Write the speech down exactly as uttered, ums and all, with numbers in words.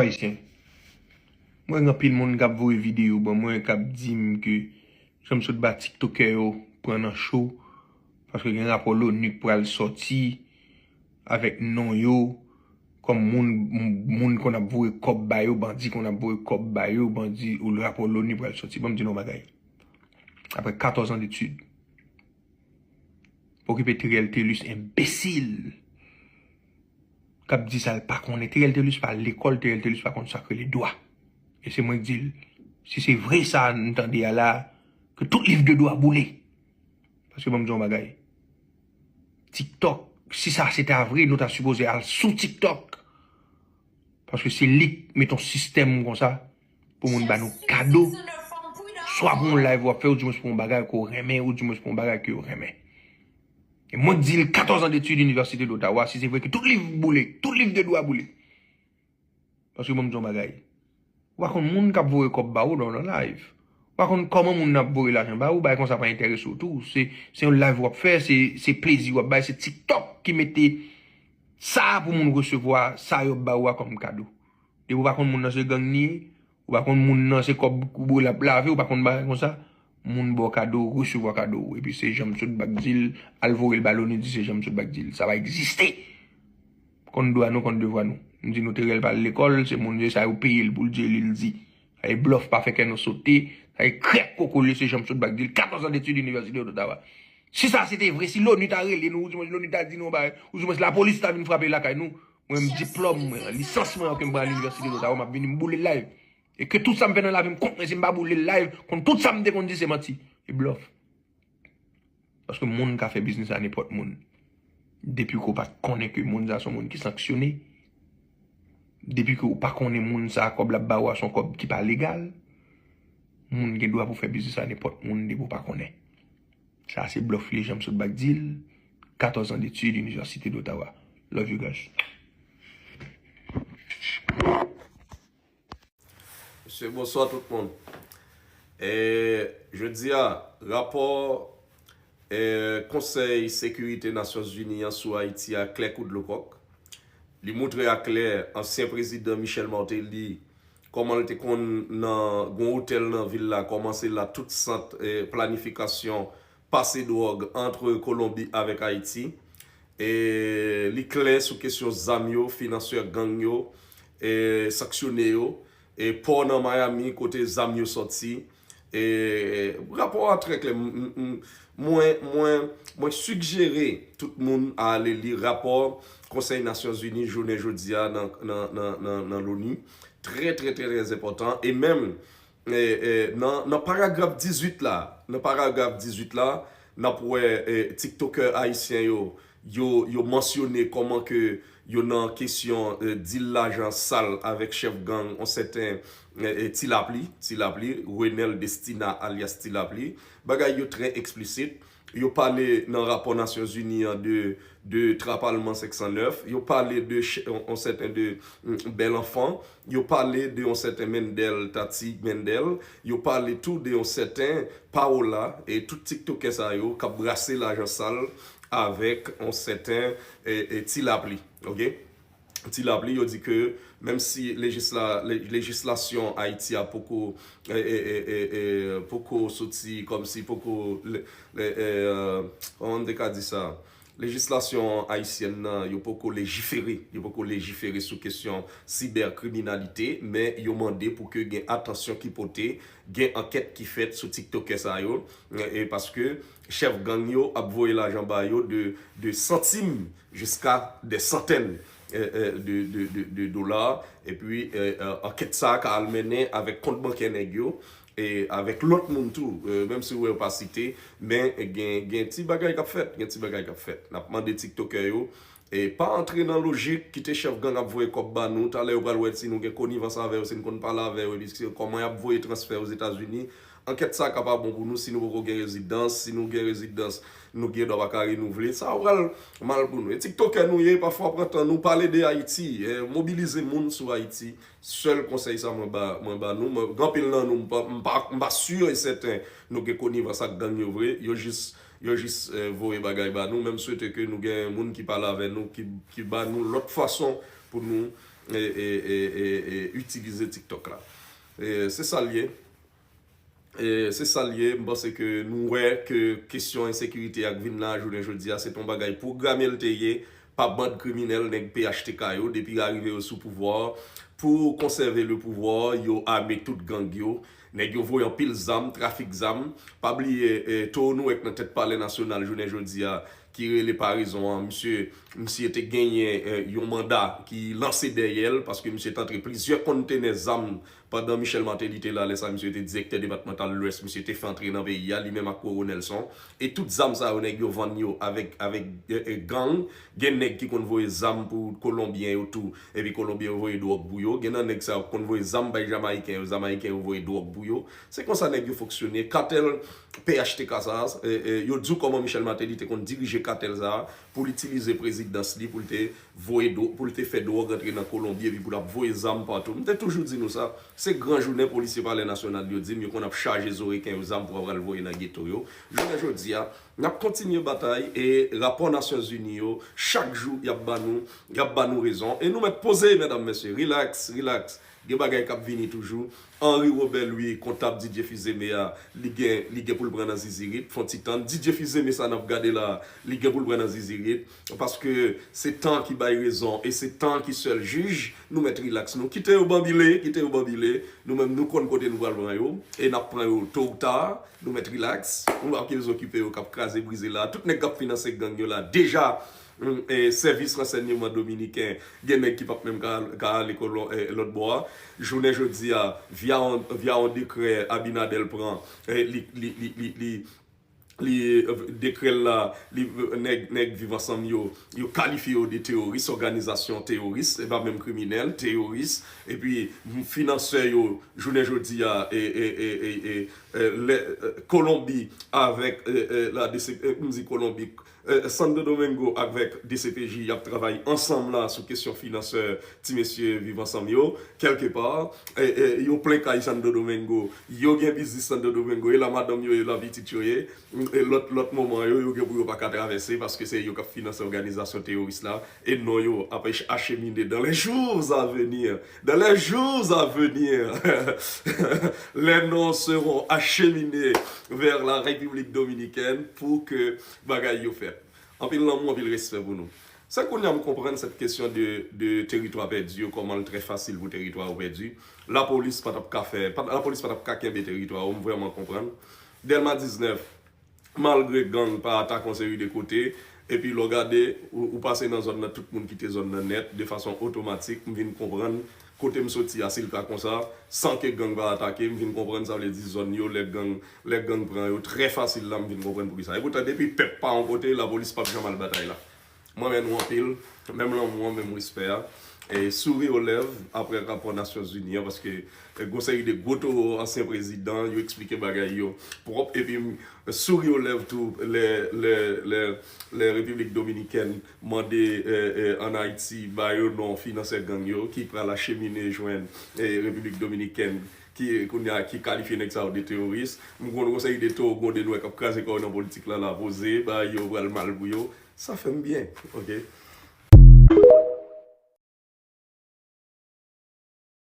Ayisyen. Mwen gen anpil moun k ap voye videyo ban mwen, k ap di m ke jan m sot ba tiktokè yo pran nan cho, paske gen rapò loni k pral sòti avèk non yo, kòm moun, moun konn ap voye kòb ba yo, bandi konn ap voye kòb ba yo, bandi, ou rapò loni pral sòti. Ban m di nou yon bagay. Apre katòz an detid, okipe Teriel Telus, enbesil, k ap di sa l pa konnen. Teriel Telus pa al lekòl, Teriel Telus pa konn sa k rele dwa. E se mwen k di l, si se vre sa n tande a la, ke tout liv de dwa boule. Paske ban m di yon bagay. TikTok, si sa se ta vre, nou ta sipoze al sou TikTok. Paske se li k mete yon sistèm konsa pou moun ba nou kado. Swa pou yon live w ap fè, oudimwens pou yon bagay ke w renmen, oudimwens pou yon bagay ke yo renmen. E mwen k di l, katòz an detid Inivèsite d'Ottawa, si se vre ke tout liv boule, tout liv de dwa boule. Paske ban m di yon bagay. Ou pa konn moun k ap voye kòb ba ou nan, nan live. Ou pa konn kòman moun nan ap voye lajan ba ou, bagay konsa pa enterese w tou. Se, se yon live w ap fè, se, se plezi w ap bay, se TikTok ki mete sa pou moun resevwa, sa yo ap ba ou a kòm kado. Depi w pa konn moun nan se gang li ye, ou pa konn moun nan se kòb koube l ap lave, ou pa konn bagay konsa, moun ba w kado, resevwa kado. Epi se jan m sot ba k di l, al voye l ba loni, di se jan m sot ba k di l. Sa pa egziste. Konn dwa nou, konn devwa nou. M di nou Teriel pa al lekòl, se moun yo, sa yo peye l pou l di, li l di. Sa e blòf, pa fè kè nou sote, sa e krèk koko l ye, se jan m sot ba k di l, katòz an detid Inivèsite d'Ottawa. Si sa se te vre, si loni ta rele nou, oudimwens loni ta di nou yon bagay, oudimwens lapolis ta vin frape lakay nou, mwen menm diplòm mwen an, lisans mwen an ke m pran a Linivèsite d'Ottawa, m ap vini m boule l live. E ke tout sa m fè nan lavi m kont mwen, si m pa boule l live, konn tout sa m te konn di se manti, e blòf. Paske moun ka fè biznis a nenpòt moun. Depi ke w pa konnen ke moun sa se yon moun ki sanksyone, depi ke w pa konnen moun sa kòb l ap ba ou a se yon kòb ki pa legal, moun gen dwa pou fè biznis a nenpòt moun depi w pa konnen. Sa se blòf li ye, jan m sot ba k di l, katòz an detid, Inivèsite d'Ottawa. Love you guys. Mesye, bonswa tout moun. E, jodi a, rapò e, Konsèy Sekirite Nasyonzini an sou Ayiti a klè kou dlo kòk. Li moutre aklè ansyen prezidan Michel Martelly kòman l te konn nan gon otèl nan vil la, kòman se la tout sant e, planifikasyon pase dwòg ant Kolonbi avèk Ayiti. E, li klè sou kesyon zam yo, finansè gang yo, e, sanksyone yo, e, pò nan Miami kote zam yo sòti. E, rapò a trè klè. M, m, m, mwen, mwen, mwen sigjere tout moun a ale li rapò Konsèy Nasyonzini jounen jodi a nan, nan, nan, nan, nan loni. Trè, trè, trè, trè enpòtan. E menm, e, e, nan, nan paragraf dizuit la, nan paragraf dizuit la, n ap wè e, tiktokè ayisyen yo, yo, yo mansyone kòman ke yo nan kesyon e, dil lajan sal avèk chèf gang, yon sèten e, e, Ti Lapli, Ti Lapli, Renel Destina alyas Ti Lapli. Bagay yo trè eksplisit. Yo pale nan rapò Nasyonzini an de, de Trapalman senk san nèf. Yo pale de ch- yon sèten de mm, Bèl Anfan. Yo pale de yon sèten Mendel, Tati Mendel. Yo pale tou de yon sèten Paola e tout tiktokè sa yo k ap brase lajan sal avèk yon sèten e, e, Ti Lapli. Oke? Ti Lapli, yo di ke menm si lejisla, le- lejislasyon Ayiti a poko e, e, e, e, e, poko soti kòmsi poko le- le- e, e, kòman m te ka di sa? Lejislasyon ayisyèn nan, yo poko lejifere. Yo poko lejifere sou kesyon sibèkriminalite, men yo mande pou ke gen atansyon ki pote, gen ankèt ki fèt sou tiktokè sa yo, e paske chèf gang yo ap voye lajan ba yo de, de santim jiska dè santèn e, e, de, de, de, de dola, epi e, e, ankèt sa a ka al mennen avèk kont bankè nèg yo, e avèk lòt moun tou, e, menm si w wè yo pa site, men gen, gen ti bagay k ap fèt, gen ti bagay k ap fèt. N ap mande tiktokè yo, e pa antre nan lojik, kite chèf gang ap voye kòb ba nou, talè yo pral wè si nou gen konivans avè yo, si n konn pale avè yo, epi se kòman y ap voye transfè Ozetazini. Ankèt sa a ka pa bon pou nou si nou poko gen rezidans, si nou gen rezidans, nou gen dwa pa ka renouvle. Sa a pral mal pou nou. E tiktokè nou ye, pafwa pran tan nou, pale de Ayiti, e, mobilize moun sou Ayiti. Sèl konsèy sa mwen ba, mwen ba nou. Mwen, gen anpil nan nou, m pa, m pa, m pa si e sèten nou gen konivans ak gang yo vre. Yo jis, yo jis e, voye bagay ba nou. Men m swete ke nou gen moun ki pale avè nou, ki, ki ba nou lòt fason pou nou e, e, e, e, e itilize TikTok la. E, se sa l ye. E, se sa l ye. M panse ke nou wè ke kesyon ensekirite a k vin la jounen jodi a, se t on bagay pwograme l te ye pa band kriminèl nèg P H T K yo, depi arive yo sou pouvwa, pou konsève le pouvwa, yo ame tout gang yo. Nèg yo voye anpil zam, trafik zam. Pa bliye, e, towo nou wè k nan tèt Palè Nasyonal jounen jodi a, ki rele Parezon an, misye, misye te genyen, e, yon manda ki lanse dèyè l, paske misye te antre plizyè konntenè zam pandan Michel Martelly te la, lè sa misye te direktè depatmantal Lwès, misye te fè antre nan peyi a, li menm ak Roro Nelson. E tout zam sa yo, nèg yo vann yo avèk, avèk, e, e, gang. Gen nèg ki konn voye zam pou Kolonbyen yo tou, epi Kolonbyen yo voye dwòg pou yo. Gen nan nèg sa yo ki konn voye zam bay Jamayiken yo, Jamayiken yo voye dwòg pou yo. Se konsa nèg yo fonksyone. Katèl P H T K sa a, e, e, yo di w kòman Michel Martelly te konn dirije katèl sa a pou l itilize prezidans li, pou l te voye dwo-, pou l te fè dwòg antre nan Kolonbi, epi pou l ap voye zam patou. M te toujou di nou sa, se gran jounen polisye Palè Nasyonal yo di m, yo konn ap chaje zoreken yo zam pou pral voye nan geto yo. Jounen jodi a, n ap kontinye batay, e rapò Nasyonzini yo, chak jou, y ap ba nou, y ap ba nou rezon. E nou mèt poze, medam, mesye, relax, relax. Gen bagay k ap vini toujou. Henri Robert Louis, kontab Didier Fils-Aimé a, li gen, li gen pou l pran nan zizirit. Fè on ti tann. Didier Fils-Aimé sa n ap gade la, li gen pou l pran nan zizirit. Paske se tan ki bay rezon e se tan ki sèl jij. Nou mèt rilaks nou. Kite yo banbile, kite yo banbile. Nou menm, nou konn kote nou pral pran yo. E n ap pran yo to ou ta. Nou mèt rilaks. Nou pa okipe yo k ap kraze brize la. Tout nèg k ap finanse gang yo la, deja, mm, e, sèvis ransèyman dominiken, gen nèg ki p ap menm ka, ka ale kolon, e, lòt bò a. Jounen jodi a, via on, via on dekrè Abinader pran, e, li, li, li, li, li, li, e, dekrè l la, li, nèg, nèg Viv Ansanm yo, yo kalifye yo de teyoris, òganizasyon teyoris, e pa menm kriminèl, teyoris. Epi, finansè yo, jounen jodi a, e, e, e, e, e, e, lè, e, Kolonbi avèk, e, e, la D C, e, m di Kolonbi, e, Santo Domingo avèk D C P J, y ap travay ansanm la sou kesyon finansè ti mesye Viv Ansanm yo. Kèlkepa, e, e, yo plen kay Santo Domingo, yo gen biznis Santo Domingo, e la madanm yo ye, la pitit yo ye. E lòt, lòt manman yo, yo gen pou yo pa ka travèse, paske se yo k ap finanse òganizasyon teyoris la. E non yo ap ach-, achemine dans les jours à venir. Dans les jours à venir, les noms seront acheminés vers la République dominicaine pour que bagay yo fèt. Anpil lanmou, anpil respè pou nou. Se kounye a m konprann sèt kesyon de, de teritwa pèdi yo, kòman l trè fasil pou teritwa yo pèdi. Lapolis pa t ap ka fè, pa, lapolis pa t ap ka kenbe teritwa yo, m vrèman konprann. Dèlma diznèf, malgre gang pa atake yon seri de kote, epi lè w gade, ou, ou pase nan zòn nan, tout moun kite zòn nan nèt, de fason otomatik, m vin konprann kote m soti a, si l ka konsa, san ke gang pa atake, m vin konprann sa vle di zòn yo, lè gang, lè gang pran yo, trè fasil la, m vin konprann poukisa. E poutan, depi pèp pa yon kote, lapolis p ap janm al batay la. Mwen renmen nou anpil, menm lanmou an, menm respè a. E souri o lèv apre rapò Nasyonzini an, paske, e, gon seri de gwo towo ansyen prezidan, yo eksplike bagay yo pwòp, epi m souri o lèv tou lè, lè, lè, lè Repiblik Dominikèn mande, e, e, ann Ayiti ba yo non finansè gang yo ki pral achemine jwenn, e, Repiblik Dominikèn ki kounye a ki kalifye nèg sa yo de teyoris. M konn gon seri de towo gwonde nwè k ap kraze kò yo nan politik la, la poze, bagay yo pral mal pou yo. Sa fè m byen, oke?